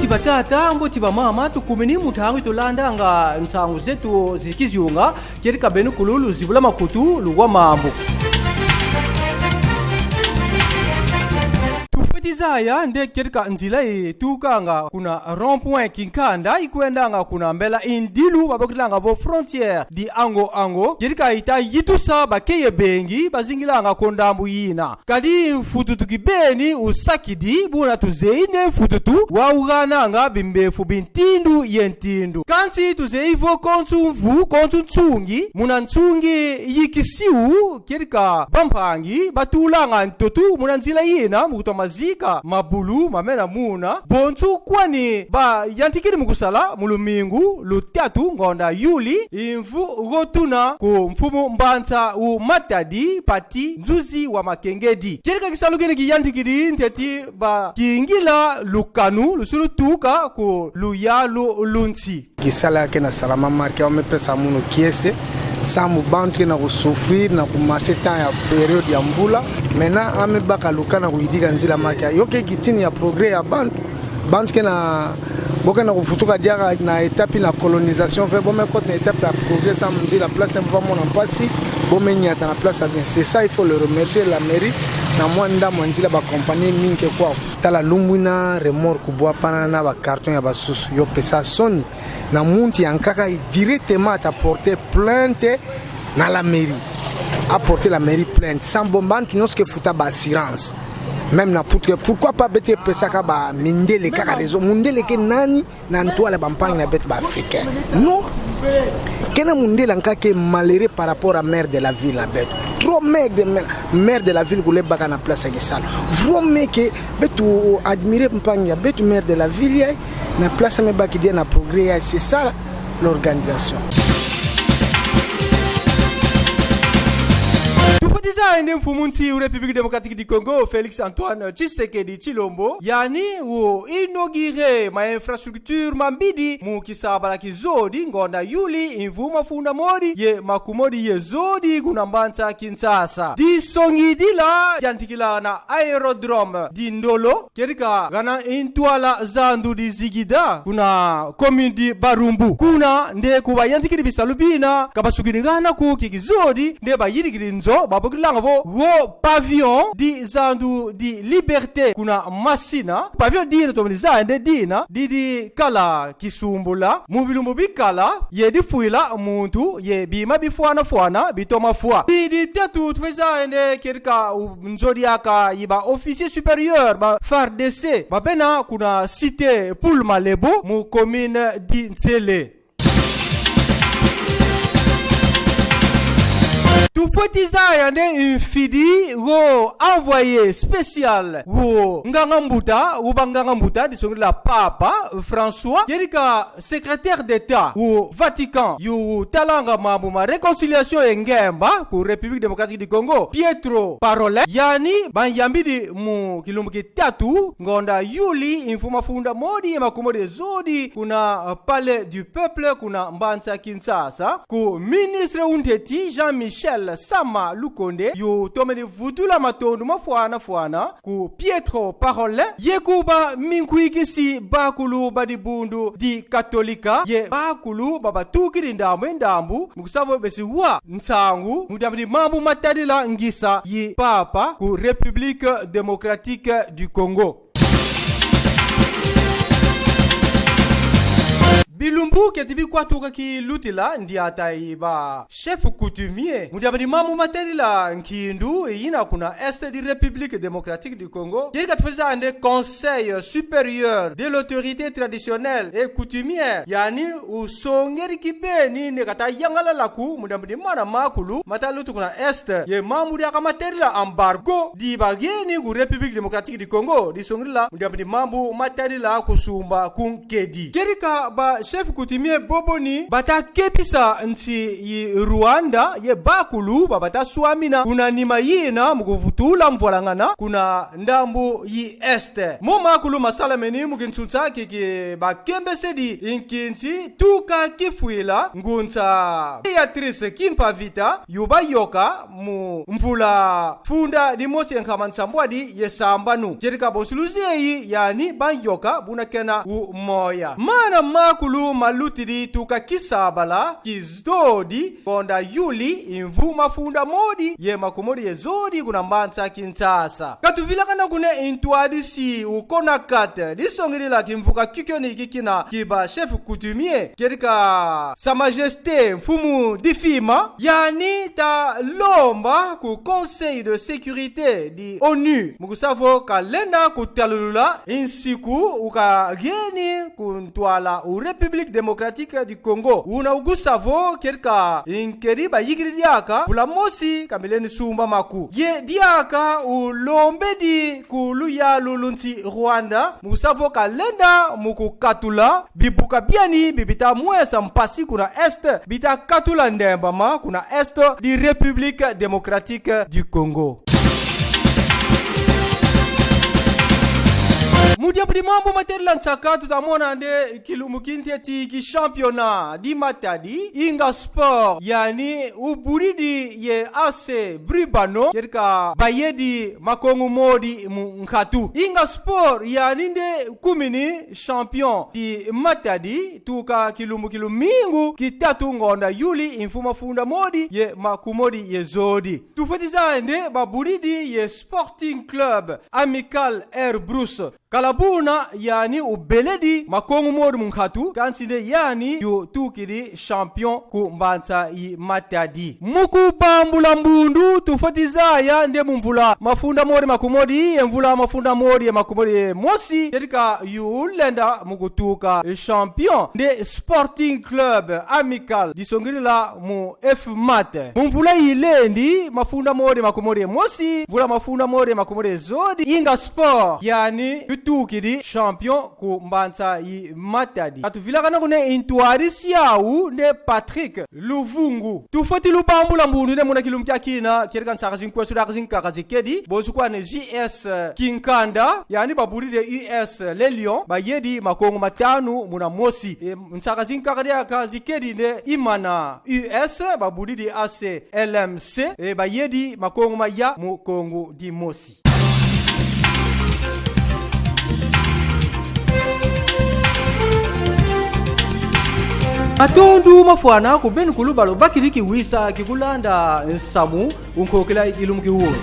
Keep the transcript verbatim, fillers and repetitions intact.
Batata, mbote bamama, tukumini mu ntangu yi tulandanga nsangu zetu zi kizunga, kedika benu kulu luzibula makutu, luwa mambu. Tufweti zaya nde kedika nzila yi tukanga kuna rond-point Kinkanda, yi kwendanga kuna mbela yi ndilu babokilanga vo frontière di Ango Ango, kedika yita yitusa bakeye bengi bazingilanga ku ndambu yina. Kadi mfututu kibeni usakidi, buna tuzeyi nde mfututu wau gananga bimbefu bi ntindu ye ntindu. Kansi tuzeyi vo konso mvu, konso nsungi, muna nsungi yi kisiu, kedika bampangi batulanga ntoto muna nzila yina, mu kutoma zika mabulu mamena muna. Bonso kwani bayantikidi mu kusala mu lumingu, lutatu, ngonda Yuli, yi mvu go tuna ku mfumu mbanza wu Matadi, Pathy Nzuzi wa Makengedi. Kedika kisalu kina kiyantikidi ntete bakingila lukanu lusi lutuka ku luyalu lu nsi. Kisalu ke na salama, marque, ame pesa munu kiese, sambu bantu ke na ku souffrir na ku marcher temps ya période ya mvula. Maintenant, ame baka luka na kuyidika nzila, marque, yo ke kitini ya progrès ya bantu. Bantu ke na, bo ke na kuvutuka diaka na étape na colonisation, ve bo me kota na étape ya progrès, sambu nzila place ya mvula mona mpasi, bo me nyata na place ya bien. C'est ça, il faut le remercier la mairie, na mwa ndambu ya nzila, ba compagnie mingi ke kwau. Tala lumbu yina remorque bwa pana na ba carton ya basusu, yo pesa soni. Na muntu ya nkaka, directement ata porter plainte na la mairie. A porter la mairie plainte. Sambu bantu nyonso ke futa ba assurance. Même na Putu ke, pourquoi pas beto pesaka ba mindele kaka raison? Mundele ke nani na ntwala bampangi na beto ba Africain? Non. Ke na mundele ya nkaka ke malheureux par rapport à maire de la ville na beto. Trop maigre, maire, maire de la ville kule baka na place ya kisalu. Vraiment que beto admirer mpangi ya beto, maire de la ville ya, na place ame bakidi ya na progrès ya, c'est ça l'organisation. Tufweti zaya nde mfumu nsi wu République Démocratique du Congo, Félix Antoine Tshisekedi Tshilombo, yani wu inaugurer ma infrastructure mambidi mu kisabala kizodi, ngonda Yuli, yi mvu mafunda modi ye makumodi ye zodi, kuna mbanza Kinshasa. Disongidila yantikila na aérodrome di Ndolo, kedika gana ntwala zandu di Zigida, kuna commune di Barumbu. Kuna nde ku bayantikidi bisalu bina, ka basukini gana ko, ki kizodi nde bayidikidi nzo babokilanga vo go pavillon di zandu di Liberté, kuna Masina. Pavillon dina tomene zaya nde dina didi kala kisumbula mu bilumbu bikala, ye difwila muntu ye bima bifwana fwana bitoma fwa. Didi tatu tufweti zaya nde kedika u-, nzo diaka yi ba officiers supérieurs ba F A R D C, ba bena kuna cité Pool Malebo mu commune di Nsele. Tufweti zaya nde mfidi go envoyé spécial go nganga mbuta, go banganga mbuta, disongidila Papa François, kedika secrétaire d'État wu Vatican yu talanga mambu ma réconciliation ye ngemba ku République Démocratique du Congo, Pietro Parolin, yani bayambidi mu kilumbu ki tatu, ngonda Yuli, yi mvu mafunda modi ye makumodi ye zodi, kuna, uh, Palais du Peuple, kuna mbanza Kinshasa, ku ministre wu ntete Jean-Michel Sama Lukonde, yu tomene vutula matondo mafwana fwana ku Pietro Parolin, ye ku ba minkwikisi bakulu ba dibundu di Katolika, ye bakulu ba batukidi ndambu ye ndambu, mu kusa vo besi wa nsangu mu diambu di mambu matadila ngisa yi Papa ku République Démocratique du Congo. Bilumbu keti bikwatuka kilutila, ndiata yi ba chef coutumier mu diambu di mambu matadila nkindu yina kuna Est di République Démocratique du Congo, kedika tufweti zaya nde Conseil supérieur de l'autorité traditionnelle et coutumière, yani usongedi kibeni nde kata yangalala ko mu diambu di mana makulu mata luta kuna Est ye mambu diaka matadila embargo di bageni ku République Démocratique du Congo, disongidila mu diambu di mambu matadila kusumba ku nkedi. Kedika ba Chef coutumier bobo ni bata kebisa nsi yi Rwanda ye bakulu ba bata swamina kuna nima yina mu kuvutula mvwalangana kuna ndambu yi Est. Mo makulu masalameni mu kinsunsa ki ki bakembesedi nkinsi tuka kifwila ngunza Beatrice Kimpa Vita yu bayoka mu mvula funda dimosi ye nkama nsambwadi ye sambanu. Kedika bonso luzeyi yani bayoka buna kena u moya. Mana makulu malutidi tuka Kisabala, kizodi, ngonda Yuli, mvu mafunda modi ye makumodi ye zodi kuna mbanza Kinshasa. Ka tuvilakana kuna ntwadisi u CONACAT, disongidila kimvuka kikioni kikina ki ba chef coutumier, kedika Sa Majesté Mfumu Difima, yani ta lomba ku Conseil de Sécurité di ONU, mu kusa vo kalenda kutalulula nsiku u kageni ku ntwala u République Démocratique du Congo. Una u kusa vo kedika nkedi bayikidi diaka mvula mosi ka milendi sumba maku. Ye diaka ulombedi ku luyalu lu nsi Rwanda, mu kusa vo kalenda mu kukatula bibuka biani bi bita mwesa mpasi kuna Est, bita katula ndembama kuna Est di République Démocratique du Congo. Mu diambu di mambu matadila nsaka, tuta mona nde kilumbu ki ntete ki championnat di Matadi, Inga Sport yani ubudidi ye A C Bribano, kedika bayedi makongo modi mu nkatu. Inga Sport yani nde kumini champion di Matadi tuka kilumbu ki lumingu ki tatu ngonda Yuli mvu mafunda modi ye makumodi ye zodi. Tufweti zaya nde babudidi ye Sporting Club Amical Air Brousse. Kala buna yani ubeledi makongo modi mu nkatu, kansi nde yani yu tukidi champion ku mbanza yi Matadi. Mu kubambula mbundu, tufweti zaya nde mu mvula mafunda modi makumodi ye mvula mafunda modi ye makumodi ye mosi, kedika yu lenda mu kutuka champion nde Sporting Club Amical, disongidila mu F mat. Mu mvula yilendi, mafunda modi makumodi ye mosi, mvula mafunda modi makumodi ye zodi, Inga Sport yani yu tukidi champion ku mbanza yi Matadi. Ka tuvilakana kuna ntwadisi yawu nde Patrick Luvungu. Tufweti lubambula mbundu nde muna kilumbu kiakina, kedika nsaka zi nkwesu diaka zi nkaka zikedi, bonso kwani J S Kinkanda, yani babudidi U S Les Lions, bayedi makongo matanu muna mosi. E, nsaka zi nkaka diaka zikedi nde Imana U S, babudidi A C L M C, e, bayedi makongo maya mu kongo dimosi. Matondo mafwana ku beno kulu ba lubakidi kiwisa ki kulanda nsamu u nkokila yi kilumbu ki wunu.